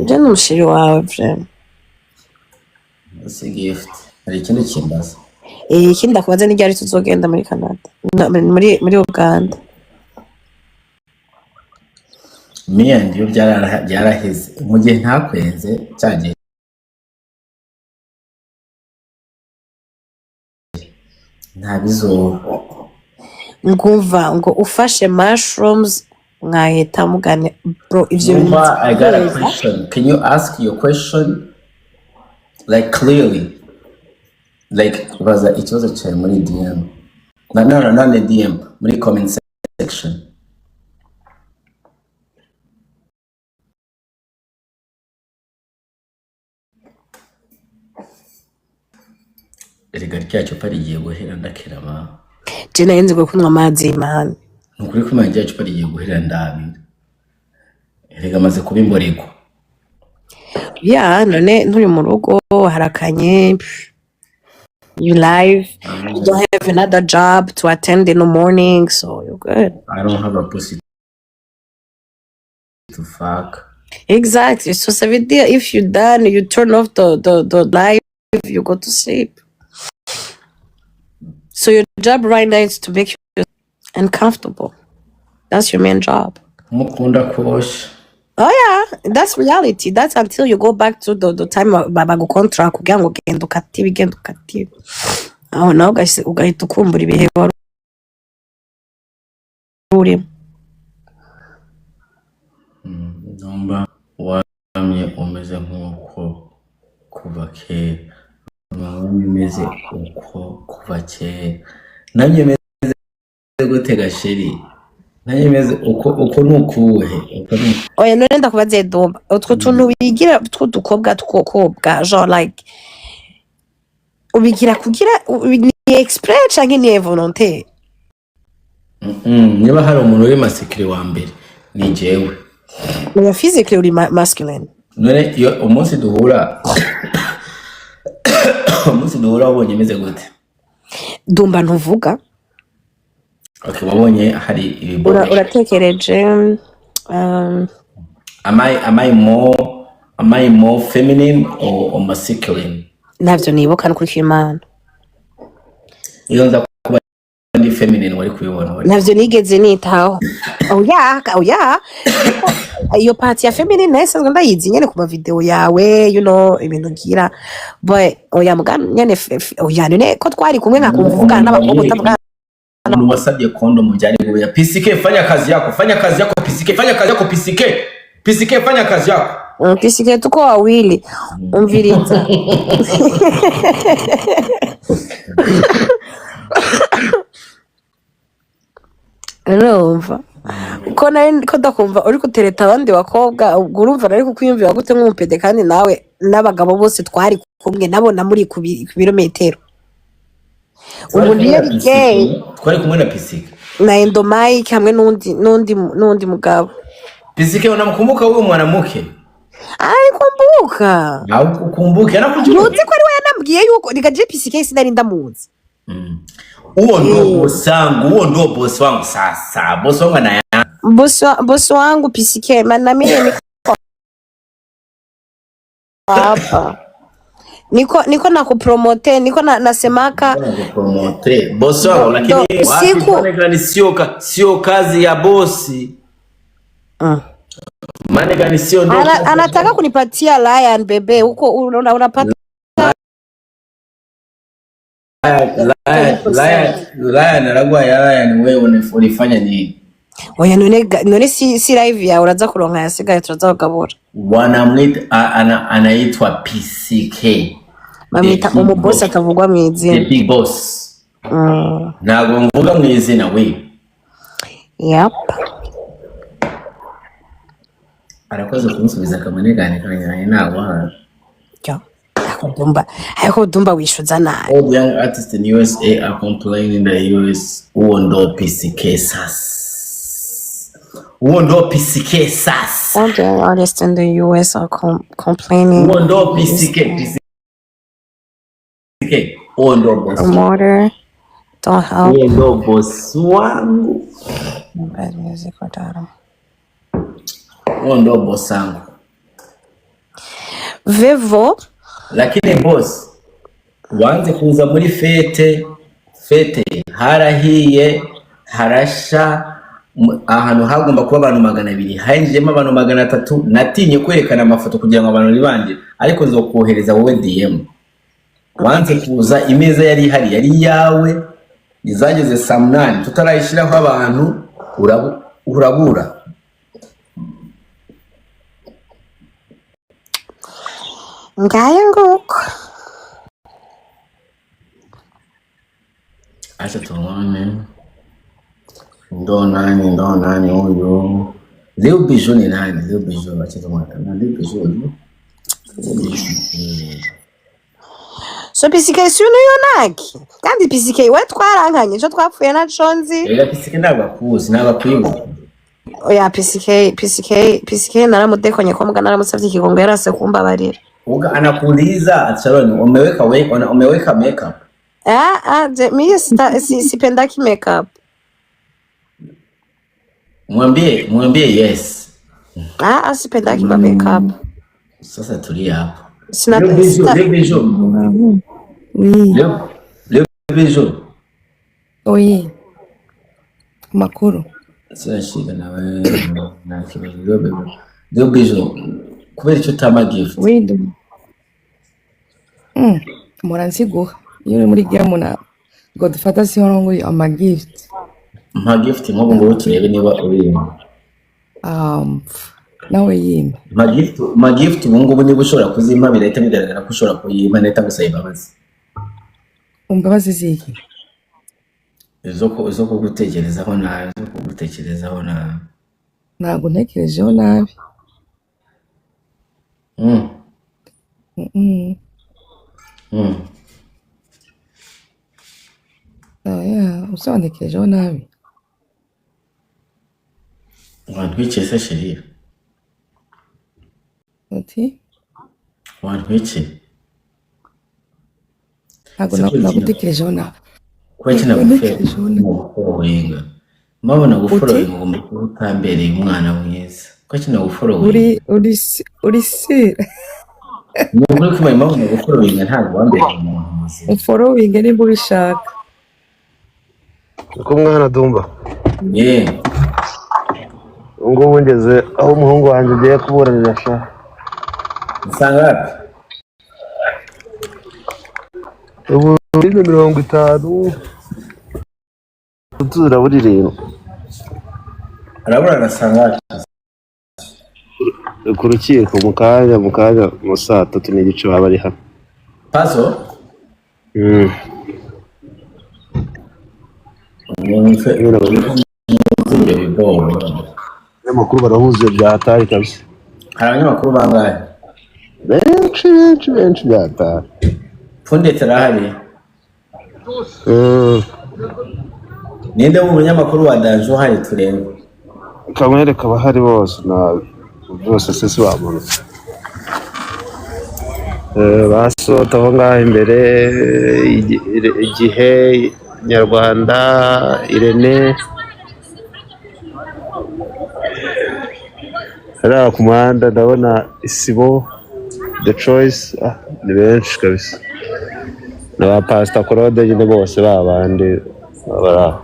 Je ni umuchéri wawe, vraiment. Si gift. Hari ikindi kimbaza? Eh, ikindi ndakubaza ni ryari tuzogenda muri Canada? No, muri Uganda. Me and you byaraheze mu gihe ntakwenze cya gihe, nta bizoba. Ngumva ngo ufashe mushrooms mwahita mugane, bro, ivyo bintu. Numva, I got a Nziza. question. Can you ask your question like clearly? Like baza ikibazo cyawe muri DM. No, no, no, not in DM, muri comment section. Erega rya cupa rigiye guhera, ndakirama. Je nari nzi kunywa amazi, man. Ni ukuri ko Imana, rya cupa rigiye guhera, ndabira. Erega amaze kuba imborego. Ya, none nturi mu rugo, harakanye, you live, you don't have another job to attend in the morning, so you're good. I don't have a pussy to fuck. Exactly. So ça veut dire if you done, you turn off the live, you go to sleep. So your job right now is to make you uncomfortable. That's your main job. Mukunda kosha. Oh yeah, that's reality. That's until you go back to the time bagukontra kugira ngo genda ukate ibi, genda ukate ibi. Aho nawe ugahita ukumbura ibihe wari urimo. Ndumva wamye umeze nk'uko kuva kera. Wamye umeze uko kuva kera. Namye meze gute gasheri? Namye meze uko, uko ni ukuhe? Uko ni Oya, none ndakubaze, Dumba, utwo tuntu wigira tw'udukobwa tw'ukobwa, genre like ubigira kugira ni exprès canke ni involontaire? Niba hari umuntu uri masculine wa mbere ni jewe. Oya, physically uri masculine. None iyo umunsi duhura wabonye meze gute? Dumba, ntuvuga. Okay, wabonye hari ibibore. Uratekereje. Am I more feminine or masculine? Navyo nibuka nukuri Imana. Iyo nza kuba ndi feminine wari kubibona, wari. Navyo nigeze nitaho. Oya, oya, iyo partie ya feminine nayo isanzwe ndayizi nyene ku ma video yawe, ibintu ngira, but oya, muga nyene oya, none ko twari kumwe nkakumva uvugana n'abakobwa utavugana. Umuntu wasabye kondomu byari buya. PCK, fanya kazi yako, fanya kazi yako PCK, fanya kazi yako PCK. PCK, fanya kazi yako. PCK, tuko wawili, umviriza. Urumva ko nari ko ndakumva uri gutereta abandi bakobwa, ubwo urumva nari kukwiyumvira gute nk'umupede, kandi nawe n'abagabo bose twari kumwe nabona muri ku birometero, umuntu iyo ari gay. Twari kumwe na PCK. Na Endo Mike hamwe n'undi mugabo. PCK, unamkumbuka huyo mwanamke? Arikumbuka. Au kukumbuke anakujua? Ntuzi ko ari we yanambwiye yuko reka je PCK sinari ndamuzi. Huo ndo boss wangu, huo ndo boss wangu sasa. Boss wangu ana Bosi wangu PCK, na mimi niko hapa, niko na kupromote, niko na nasemaka. Promote boss wangu, Ndo lakini wapi siku Marekani sio kazi ya bosi. Marekani sio ndo kazi ya Anataka bosi. Kunipatia lion bebe huko unapata. Lion, Lion, Lion aragwaye. Lion, wewe ulifanya nini? Oya, none si live yawe, uraza kuronka yasigaye, turaza kugabura. Wanamwita anaitwa PCK the Bamwita big umubosi boss, atavugwa mu the izina. big boss. Ntabwo mvuga mu izina we. Yep. Arakoze kunsubiza akamanegane kanjye ntabwo. Yo. Ariko Dumba wishuza nabi. All the young artists in USA are complaining that US, huo ndo PCK sasa. Huo ndo PCK sasa. All the artists in the US are complaining. Huo ndo PCK, PCK. Huo ndo boss. Promoter don't help. Huo ndo boss wangu. Bad music or data. Huo ndo boss wangu. Vevo. Lakini boss, wanze kuza muri fête, fête harahiye, harasha, ahantu hagomba kuba abantu 200 hinjiyemo abantu 300. Natinye kwerekana amafoto kugira ngo abantu bibande, ariko nzokohereza wowe DM. Wanze kuza, imeza yari ihari yari iyawe, izageze saa 8 tutarayishyiraho abantu, urabura. Ngayo nguko. Acha tuone ndo nani, ndo nani huyu Leo Bijou ni nani? Leo Bijou, acha tuone na Leo Bijou. Leo Bijou. So PCK si uno naki kandi PCK we twarankanye ico twapfuye naco nzi. Rero PCK ntabwo akuzi, ntabwo akwibuka. Oya, PCK, PCK, PCK naramudekonye ko mbwa naramusavye ikigongo yarase kumbabarira. Uga anakuuliza Sharon, umeweka umeweka makeup? Ah ah, je mimi sipendaki makeup. Mwambie, mwambie yes. Ah ah, sipendaki ma makeup. Sasa tulia hapo. Sina Leo Bijou, sina. Leo Bijou. Oui, Leo Bijou. oui, makuru. Sina shida na wewe na kibazo. Leo Bijou. Leo Bijou. Kubera icyo utama gift. Oui, mpora nziguha iyo uri muri game na Godfather siho ngo ama gift. Mpa gift nk'ubu ngubu turebe niba urimo. Pf, nawe yimba. Mpa gift, mpa gift ubu ngubu niba ushobora kuzimpa birahita bigaragara ko ushobora kuyimpa, nahita ngusaba imbabazi. Imbabazi ziki? Izo kugutekerezaho nabi, zo kugutekerezaho nabi. Ntabwo ntekerejeho nabi. Oya, usa wantekerejeho nabi. Wantwikiye se chérie? Uti? Wantwikiye? Ntabwo Se kubera iki nagutekerejeho nabi. kubera iki Ntabwo ntekerejeho nabi. nagufollowinga? Mpamvu Uti? nagufollowinga ugomba kuba utambereye umwana mwiza. Kubera iki nagufollowinga? Uri sire. Ni ukuri ko impamvu nagufollowinga ntabwo wambereye umuntu muzima. Umfollowinge nimba ubishaka. Niko mwana Dumba. Yeah. Ubu ngubu ngeze aho umuhungu wanjye agiye kuburanira sha. Usanga wapi? Ubu ni 50 tuzirabura 70. Arabura arasanga wapi? Ku rukiko mu kanya mu saa 3:30 baba bari hano. Pazo? Mwumve Nyine ibyo biboro. abanyamakuru barahuzuye bya hatari kabisa. Hari abanyamakuru bangahe? Benshi benshi benshi bya hatari. Pundit arahari. Ninde mu munyamakuru wa Danje uhari turebe? Kamwereka abahari bose na bose se si bamanutse. Basota aho ngaho imbere, Igihe, Nyarwanda, Irene, hariya ku muhanda ndabona Isibo, The Choice, ni benshi kabisa. Na ba Pastor Claude nyine bose babandi bari aho.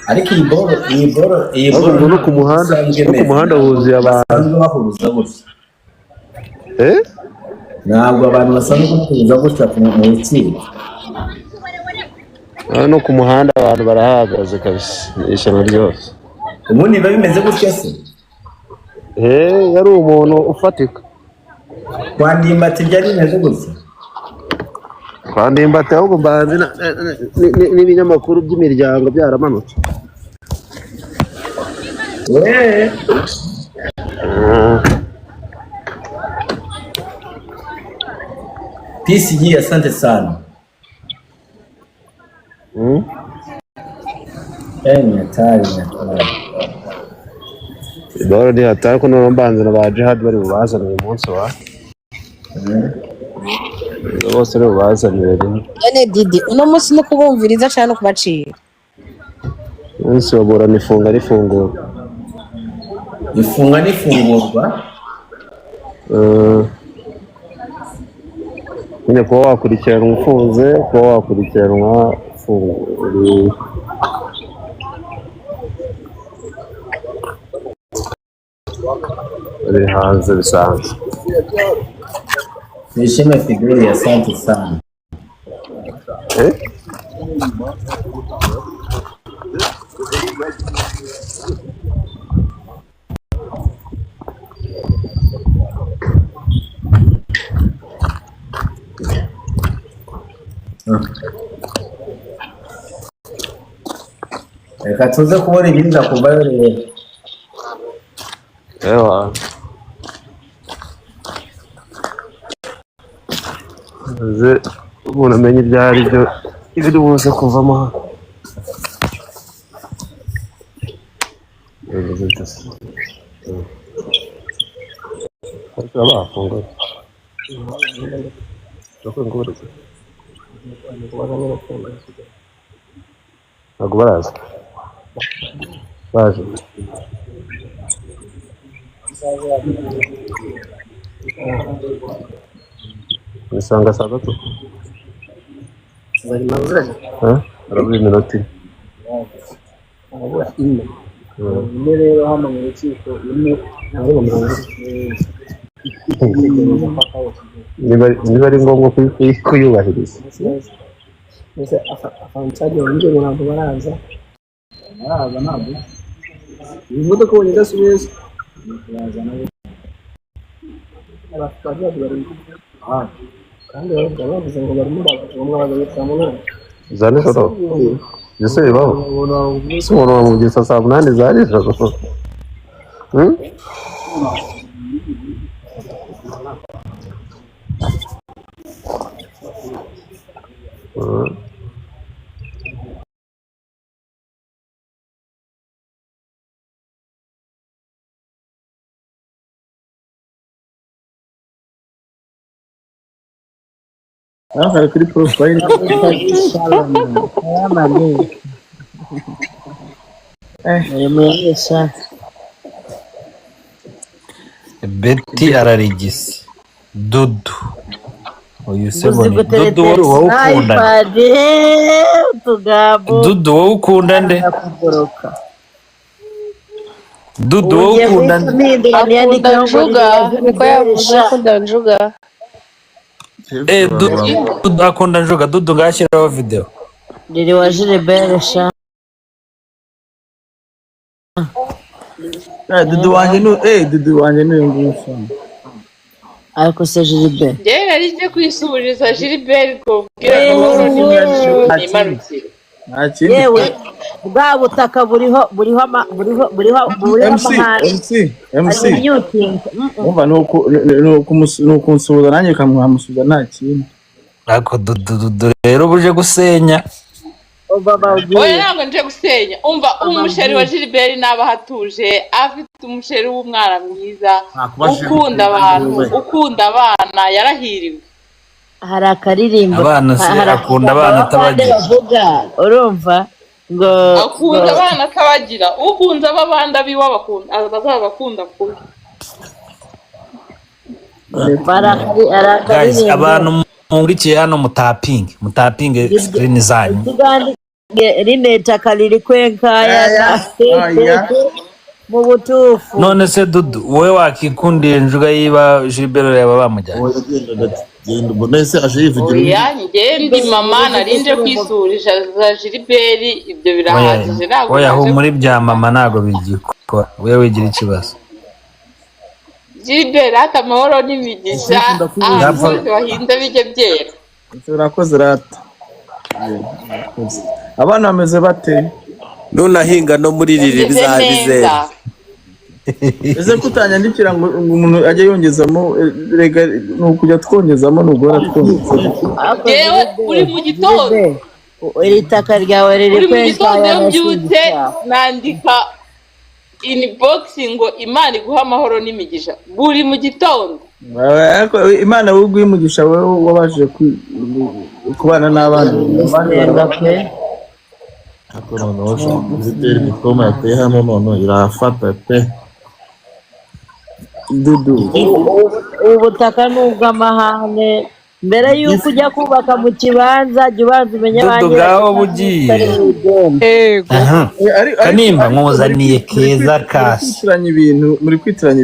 Ariko iyi boro, iyi boro, iyi Ahubwo boro ngo no ku ntabwo muhanda, isanzwe no ku imeze. muhanda Ntabwo huzuye abantu. basanzwe bahuza gutya. Eh? Ntabwo abantu basanzwe bahuza gutya mu rukiko. No ku muhanda abantu barahagaze kabisa, ni ishyano ryose. Ubundi biba bimeze gutya se? Yari umuntu ufatika. Kwa Ndimbati byari bimeze gutya? Kwa Ndimbati ahubwo mbanze n'ibinyamakuru by'imiryango byaramanutse. Wee. PSG, asante sana. Ni hatari, ni hatari. Boro ni hatari ko noneho mbanze na ba Jihad bari bubazane uyu munsi wa. Bose bari bubazanire rimwe. None Didi, uno munsi no kubumviriza canke no kubacira? Umunsi baburana ifunga rifungura. Ifunga n'ifungurwa. Eh, nyine kuba wakurikiranwa ufunze, kuba wakurikiranwa ufunguye, uri hanze bisanzwe. Nishime Fideli, asante sana. Eh? Reka tuze kubona ibiza kuvayo rero. Ewa. Maze umuntu amenya ibyo ari byo, ibiri buze kuvamo hano. Bimeze bite se? Ariko baba bafunguye. Bafunguye. Ntabwo baraza. Baje. Nisanga saa tatu. Eh? Harabura iminota ine. Ine rero hano mu rukiko ine ntabwo 40. Niba ari ngombwa kuyubahiriza. Mbese afancaje wongeye ngo ntabwo baraza. Baraza ntabwo. Iyi modoka ubonye idasubiyeyo. Baraza nabo. Abaturage bari kandi bavuga bavuze ngo barimo baraza ngo mwabagaye saa munani. Za nijoro? Ese bibaho? Ese umuntu wamubwira saa munani za nijoro? Hmm? Hmm. Nawe kuri profile. Betty ararigise Dudu, uyu se Uzi ngo ni gutereta Dudu, wowe ukunda nde? iPad, utugambo. Dudu, wowe ukunda nde? Arakugoroka. Dudu, Ubu wowe ngiye ukunda guhita nde? mpindura Akunda niyandikeho ngo Njuga, Lilian niko yavuze. Sha. Akunda Njuga. Eh, Dudu akunda Njuga. Dudu, ngashyiraho video. Lili wa Gilbert sha. Eh, Dudu wanjye ni Dudu wanjye ni uyu nguyu sha. Ariko se Gilbert. Njyewe nari nje kwisuhuriza Gilbert ngo mbwire amahoro Nta kindi. nimanukire. Nta kindi. Yewe, bwa butaka buriho buriho ama- buriho buriho buriho MC amahane. MC MC. Ari muting. Umva ni ukunsuhuza nanjye ukamusuhuza, nta kindi. Ariko Dudu, Dudu rero uba uje gusenya. Obama Oya, ugiye. ntabwo nje gusenya. Umva, umusheri wa Gilbert naba ahatuje, afite umusheri w'umwana mwiza, ukunda abantu, ukunda abana, yarahiriwe. Hari akaririmbo. Abana se Hari akunda abana abavande atabagira. bavuga, urumva ngo Akunda ngo abana atabagira. Ukunze ab'abandi abiwe abakunda bazabakunda kubi. Hari Guys, akaririmbo. abantu murikiye hano, mutapinge screen zanyu. Ikigande rinetaka liri kwenkayana Aya aya. mu butuufu. None se Dudu, wowe wakikundiye Njuga yiba Gilbert yaba bamujyanye? Oya, genda genda, ubwo ese aje yivugira undi. Oya, njye ndi mama, nari nje kwisuhuriza Gilbert, ibyo Oya, birahagije, ntabwo oya, naje. humura, ibya mama ntabwo bigikora, wowe wigira ikibazo. Gilbert, ati amahoro n'imigisha ahantu Yapfa. hose wahinze bijye byera. Urakoze rata. Urakoze. Abana bameze bate? Nunahinga no muri riri Bameze bizaba neza. bizera. Ese kutanyandikira ngo umuntu ajye yongezamo, rega ni ukujya twongezamo, ni uguhora twongezamo. Ariko Jewe buri Gilbert, mu gitondo, Gilbert, iri taka ryawe riri buri mu gitondo iyo kwenkayana mbyutse singishaka. nandika inbox ngo Imana iguhe amahoro n'imigisha buri mu gitondo. Ariko Imana wowe uguha umugisha, wowe wabashije kubana n'abana. Abandi Senga pe. Ariko noneho sha, zitera imitoma yateye hano none irafata pe. Dudu. Ubu butaka ni ubw'amahane. Mbere y'uko ujya kubaka mu kibanza, jya ubanza umenye ba Dudu, nyiracyo ngaho cyangwa bugiye. utari bugende. Yego. Aha. Ariko Kanimba ariko muri nkuzaniye muri keza muri kasi. kwitiranya ibintu, muri kwitiranya.